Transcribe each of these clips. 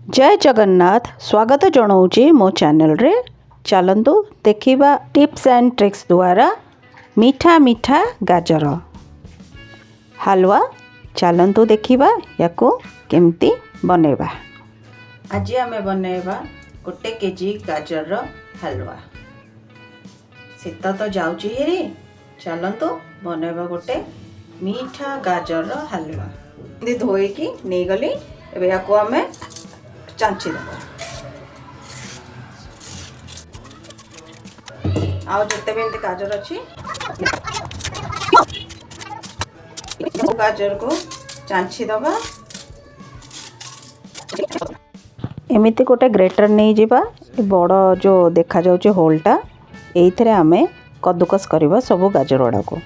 ଜୟ ଜଗନ୍ନାଥ। ସ୍ୱାଗତ ଜଣାଉଛି ମୋ ଚ୍ୟାନେଲରେ। ଚାଲନ୍ତୁ ଦେଖିବା ଟିପ୍ସ ଆଣ୍ଡ ଟ୍ରିକ୍ସ ଦ୍ୱାରା ମିଠା ମିଠା ଗାଜର ହାଲୁଆ। ଚାଲନ୍ତୁ ଦେଖିବା ୟାକୁ କେମିତି ବନେଇବା। ଆଜି ଆମେ ବନେଇବା 1 କେଜି ଗାଜରର ହାଲୁଆ। ଶୀତ ତ ଯାଉଛି ହେରି, ଚାଲନ୍ତୁ ବନେଇବା ଗୋଟେ ମିଠା ଗାଜରର ହାଲୁଆ। ଏମିତି ଧୋଇକି ନେଇଗଲି। ଏବେ ୟାକୁ ଆମେ ଚାଞ୍ଚି ଦେବା। ଆଉ ଯେତେ ବି ଏମିତି ଗାଜର ଅଛି, ଗାଜରକୁ ଚାଞ୍ଚି ଦେବା। ଏମିତି ଗୋଟେ ଗ୍ରେଟର ନେଇଯିବା। ବଡ଼ ଯେଉଁ ଦେଖାଯାଉଛି ହୋଲ୍ଟା, ଏଇଥିରେ ଆମେ କଦ୍ଦୁକସ କରିବା ସବୁ ଗାଜର ଗୁଡ଼ାକୁ।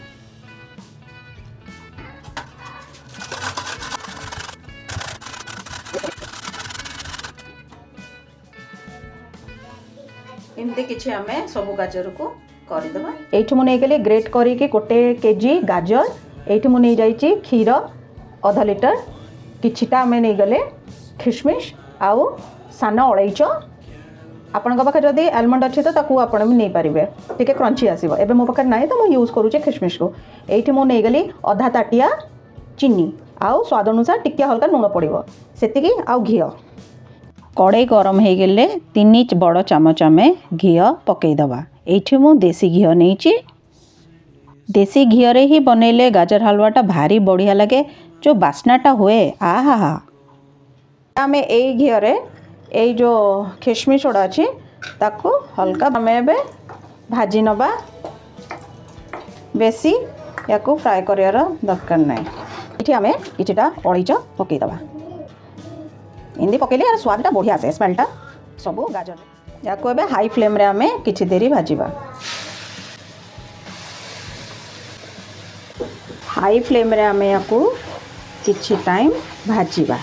ଏମିତି କିଛି ଆମେ ସବୁ ଗାଜରକୁ କରିଦେବା। ଏଇଠି ମୁଁ ନେଇଗଲି ଗ୍ରେଟ୍ କରିକି 1 କେଜି ଗାଜର। ଏଇଠି ମୁଁ ନେଇଯାଇଛି କ୍ଷୀର ଅଧ ଲିଟର। କିଛିଟା ଆମେ ନେଇଗଲେ ଖିସମିସ ଆଉ ସାନ ଅଳେଇଚ। ଆପଣଙ୍କ ପାଖରେ ଯଦି ଆଲମଣ୍ଡ ଅଛି ତ ତାକୁ ଆପଣ ବି ନେଇପାରିବେ, ଟିକେ କ୍ରଞ୍ଚି ଆସିବ। ଏବେ ମୋ ପାଖରେ ନାହିଁ ତ ମୁଁ ୟୁଜ୍ କରୁଛି ଖିସମିସକୁ। ଏଇଠି ମୁଁ ନେଇଗଲି ଅଧା ତାଟିଆ ଚିନି ଆଉ ସ୍ୱାଦ ଅନୁସାରେ ଟିକେ ହାଲକା ଲୁଣ ପଡ଼ିବ ସେତିକି, ଆଉ ଘିଅ। କଡ଼େଇ ଗରମ ହେଇଗଲେ 3 ବଡ଼ ଚାମଚ ଆମେ ଘିଅ ପକାଇଦେବା। ଏଇଠି ମୁଁ ଦେଶୀ ଘିଅ ନେଇଛି। ଦେଶୀ ଘିଅରେ ହିଁ ବନେଇଲେ ଗାଜର ହାଲୁଆଟା ଭାରି ବଢ଼ିଆ ଲାଗେ। ଯେଉଁ ବାସ୍ନାଟା ହୁଏ, ଆହା ହା। ଆମେ ଏଇ ଘିଅରେ ଏଇ ଯେଉଁ ଖିସମିସ ଗୁଡ଼ା ଅଛି, ତାକୁ ହାଲକା ଆମେ ଏବେ ଭାଜି ନେବା। ବେଶୀ ୟାକୁ ଫ୍ରାଏ କରିବାର ଦରକାର ନାହିଁ। ଏଠି ଆମେ କିଛିଟା ଅଳେଇଚ ପକାଇଦେବା। ଏମିତି ପକାଇଲେ ଏହାର ସ୍ୱାଦଟା ବଢ଼ିଆ ଆସେ, ସ୍ମେଲଟା ସବୁ ଗାଜର। ୟାକୁ ଏବେ ହାଇ ଫ୍ଲେମ୍ରେ ଆମେ କିଛି ଦେରି ଭାଜିବା। ହାଇ ଫ୍ଲେମ୍ରେ ଆମେ ୟାକୁ କିଛି ଟାଇମ୍ ଭାଜିବା।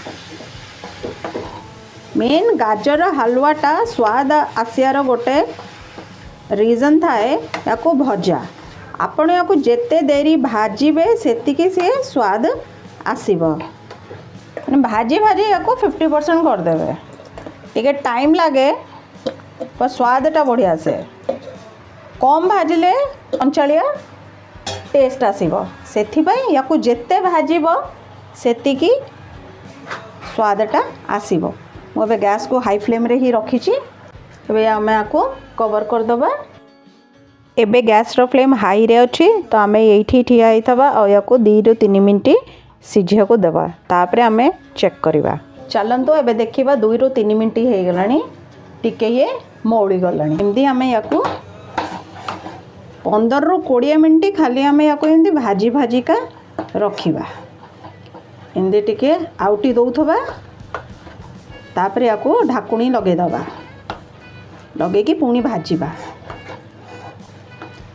ମେନ୍ ଗାଜର ହାଲୁଆଟା ସ୍ୱାଦ ଆସିବାର ଗୋଟେ ରିଜନ୍ ଥାଏ ୟାକୁ ଭଜା। ଆପଣ ୟାକୁ ଯେତେ ଦେରି ଭାଜିବେ, ସେତିକି ସିଏ ସ୍ୱାଦ ଆସିବ। ମାନେ ଭାଜି ଭାଜି ୟାକୁ 50% କରିଦେବେ। ଟିକେ ଟାଇମ୍ ଲାଗେ, ସ୍ୱାଦଟା ବଢ଼ିଆ ଆସେ। କମ୍ ଭାଜିଲେ କଞ୍ଚାଳିଆ ଟେଷ୍ଟ ଆସିବ। ସେଥିପାଇଁ ୟାକୁ ଯେତେ ଭାଜିବ, ସେତିକି ସ୍ୱାଦଟା ଆସିବ। ମୁଁ ଏବେ ଗ୍ୟାସ୍କୁ ହାଇ ଫ୍ଲେମ୍ରେ ହିଁ ରଖିଛି। ଏବେ ଆମେ ୟାକୁ କଭର୍ କରିଦେବା। ଏବେ ଗ୍ୟାସ୍ର ଫ୍ଲେମ୍ ହାଇରେ ଅଛି ତ ଆମେ ଏଇଠି ଠିଆ ହେଇଥିବା ଆଉ ୟାକୁ 2ରୁ 3 ମିନିଟ୍ ସିଝିବାକୁ ଦେବା। ତାପରେ ଆମେ ଚେକ୍ କରିବା। ଚାଲନ୍ତୁ ଏବେ ଦେଖିବା। 2ରୁ 3 ମିନିଟ୍ ହେଇଗଲାଣି, ଟିକେ ଇଏ ମଉଳି ଗଲାଣି। ଏମିତି ଆମେ ୟାକୁ 15ରୁ 20 ମିନିଟ୍ ଖାଲି ଆମେ ୟାକୁ ଏମିତି ଭାଜି ଭାଜିକା ରଖିବା। ଏମିତି ଟିକେ ଆଉଟି ଦେଉଥିବା। ତାପରେ ୟାକୁ ଢାକୁଣି ଲଗେଇଦେବା। ଲଗେଇକି ପୁଣି ଭାଜିବା।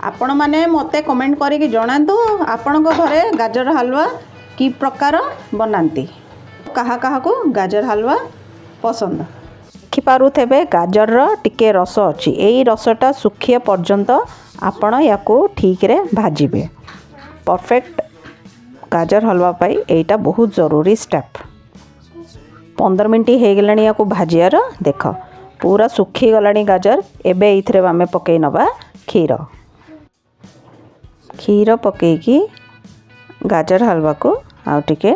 ଆପଣମାନେ ମୋତେ କମେଣ୍ଟ କରିକି ଜଣାନ୍ତୁ, ଆପଣଙ୍କ ଘରେ ଗାଜର ହାଲୁଆ କି ପ୍ରକାର ବନାନ୍ତି, କାହା କାହାକୁ ଗାଜର ହାଲୁଆ ପସନ୍ଦ। ଦେଖିପାରୁଥିବେ, ଗାଜରର ଟିକେ ରସ ଅଛି। ଏଇ ରସଟା ଶୁଖିବା ପର୍ଯ୍ୟନ୍ତ ଆପଣ ୟାକୁ ଠିକ୍ରେ ଭାଜିବେ। ପରଫେକ୍ଟ ଗାଜର ହାଲୁଆ ପାଇଁ ଏଇଟା ବହୁତ ଜରୁରୀ ଷ୍ଟେପ୍। 15 ମିନିଟ୍ ହେଇଗଲାଣି ୟାକୁ ଭାଜିବାର। ଦେଖ, ପୁରା ଶୁଖିଗଲାଣି ଗାଜର। ଏବେ ଏଇଥିରେ ଆମେ ପକାଇ ନେବା କ୍ଷୀର। କ୍ଷୀର ପକାଇକି ଗାଜର ହାଲୁଆକୁ ଆଉ ଟିକେ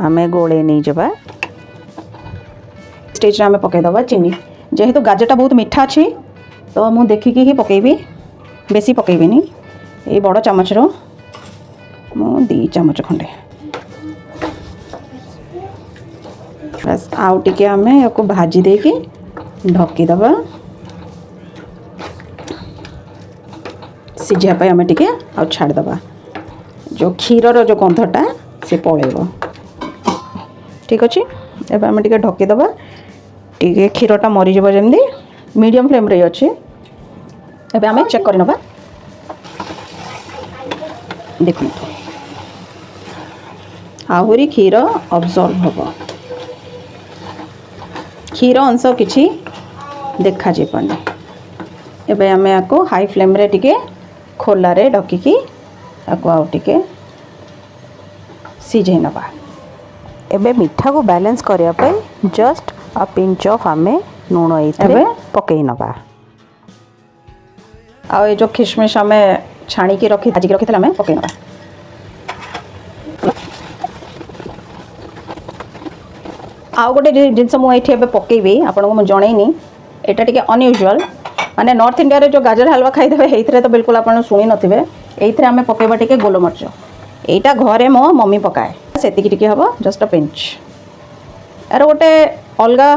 ଆମେ ଗୋଳେଇ ନେଇଯିବା। ଷ୍ଟେଜ୍ରେ ଆମେ ପକାଇଦେବା ଚିନି। ଯେହେତୁ ଗାଜରଟା ବହୁତ ମିଠା ଅଛି ତ ମୁଁ ଦେଖିକି ହିଁ ପକାଇବି, ବେଶୀ ପକାଇବିନି। ଏଇ ବଡ଼ ଚାମଚର ମୁଁ 2 ଚାମଚ ଖଣ୍ଡେ, ବାସ୍। ଆଉ ଟିକେ ଆମେ ୟାକୁ ଭାଜି ଦେଇକି ଢକିଦେବା। ସିଝିବା ପାଇଁ ଆମେ ଟିକେ ଆଉ ଛାଡ଼ିଦେବା। ଯେଉଁ କ୍ଷୀରର ଯେଉଁ ଗନ୍ଧଟା, ସେ ପଳେଇବ। ଠିକ୍ ଅଛି, ଏବେ ଆମେ ଟିକେ ଢକିଦେବା। ଟିକେ କ୍ଷୀରଟା ମରିଯିବ ଯେମିତି। ମିଡ଼ିୟମ୍ ଫ୍ଲେମ୍ରେ ଅଛି। ଏବେ ଆମେ ଚେକ୍ କରିନେବା। ଦେଖନ୍ତୁ, ଆହୁରି କ୍ଷୀର ଅବଜର୍ଭ ହେବ। କ୍ଷୀର ଅଂଶ କିଛି ଦେଖାଯିବନି। ଏବେ ଆମେ ୟାକୁ ହାଇ ଫ୍ଲେମ୍ରେ ଟିକେ ଖୋଲାରେ ଢକିକି ତାକୁ ଆଉ ଟିକେ ସିଝେଇ ନେବା। ଏବେ ମିଠାକୁ ବାଲାନ୍ସ କରିବା ପାଇଁ ଜଷ୍ଟ ଆଉ ପିଞ୍ଚ ଅଫ୍ ଆମେ ଲୁଣ ଏଇଥିରେ ଏବେ ପକାଇ ନେବା। ଆଉ ଏ ଯେଉଁ ଖିସମିସ ଆମେ ଛାଣିକି ରଖି, ଭାଜିକି ରଖିଥିଲେ, ଆମେ ପକାଇ ନେବା। ଆଉ ଗୋଟେ ଜିନିଷ ମୁଁ ଏଇଠି ଏବେ ପକେଇବି, ଆପଣଙ୍କୁ ମୁଁ ଜଣେଇନି। ଏଇଟା ଟିକେ ଅନୟୁଜୁଆଲ୍, ମାନେ ନର୍ଥ ଇଣ୍ଡିଆରେ ଯେଉଁ ଗାଜର ହାଲୱା ଖାଇଦେବେ, ଏଇଥିରେ ତ ବିଲକୁଲ ଆପଣ ଶୁଣି ନଥିବେ। ଏଇଥିରେ ଆମେ ପକେଇବା ଟିକେ ଗୋଲମରିଚ। ଏଇଟା ଘରେ ମୋ ମମି ପକାଏ। ସେତିକି ଟିକେ ହେବ, ଜଷ୍ଟ ଅ ପିଞ୍ଚ। ଏହାର ଗୋଟେ ଅଲଗା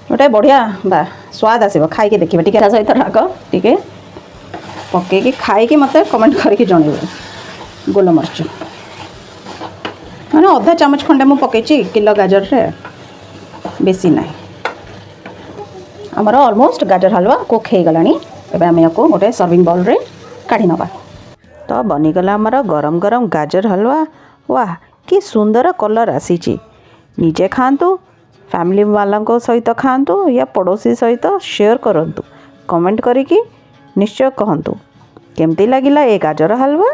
ଗୋଟେ ବଢ଼ିଆ ବା ସ୍ୱାଦ ଆସିବ। ଖାଇକି ଦେଖିବେ ଟିକେ, ତା ସହିତ ରାଗ ଟିକେ ପକେଇକି ଖାଇକି ମୋତେ କମେଣ୍ଟ କରିକି ଜଣେଇବେ। ଗୋଲମରିଚ ମାନେ ଅଧା ଚାମଚ ଖଣ୍ଡେ ମୁଁ ପକେଇଛି କିଲୋ ଗାଜରରେ, ବେଶୀ ନାହିଁ। ଆମର ଅଲମୋଷ୍ଟ ଗାଜର ହାଲୁଆ କୁକ୍ ହେଇଗଲାଣି। ଏବେ ଆମେ ୟାକୁ ଗୋଟେ ସର୍ଭିଂ ବାଉଲ୍ରେ କାଢ଼ି ନେବା। ତ ବନିଗଲା ଆମର ଗରମ ଗରମ ଗାଜର ହାଲୁଆ। ୱାହ, କି ସୁନ୍ଦର କଲର୍ ଆସିଛି! ନିଜେ ଖାଆନ୍ତୁ, ଫ୍ୟାମିଲି ବାଲାଙ୍କ ସହିତ ଖାଆନ୍ତୁ ୟା ପଡ଼ୋଶୀ ସହିତ ସେୟାର କରନ୍ତୁ। କମେଣ୍ଟ କରିକି ନିଶ୍ଚୟ କହନ୍ତୁ, କେମିତି ଲାଗିଲା ଏ ଗାଜର ହାଲୁଆ।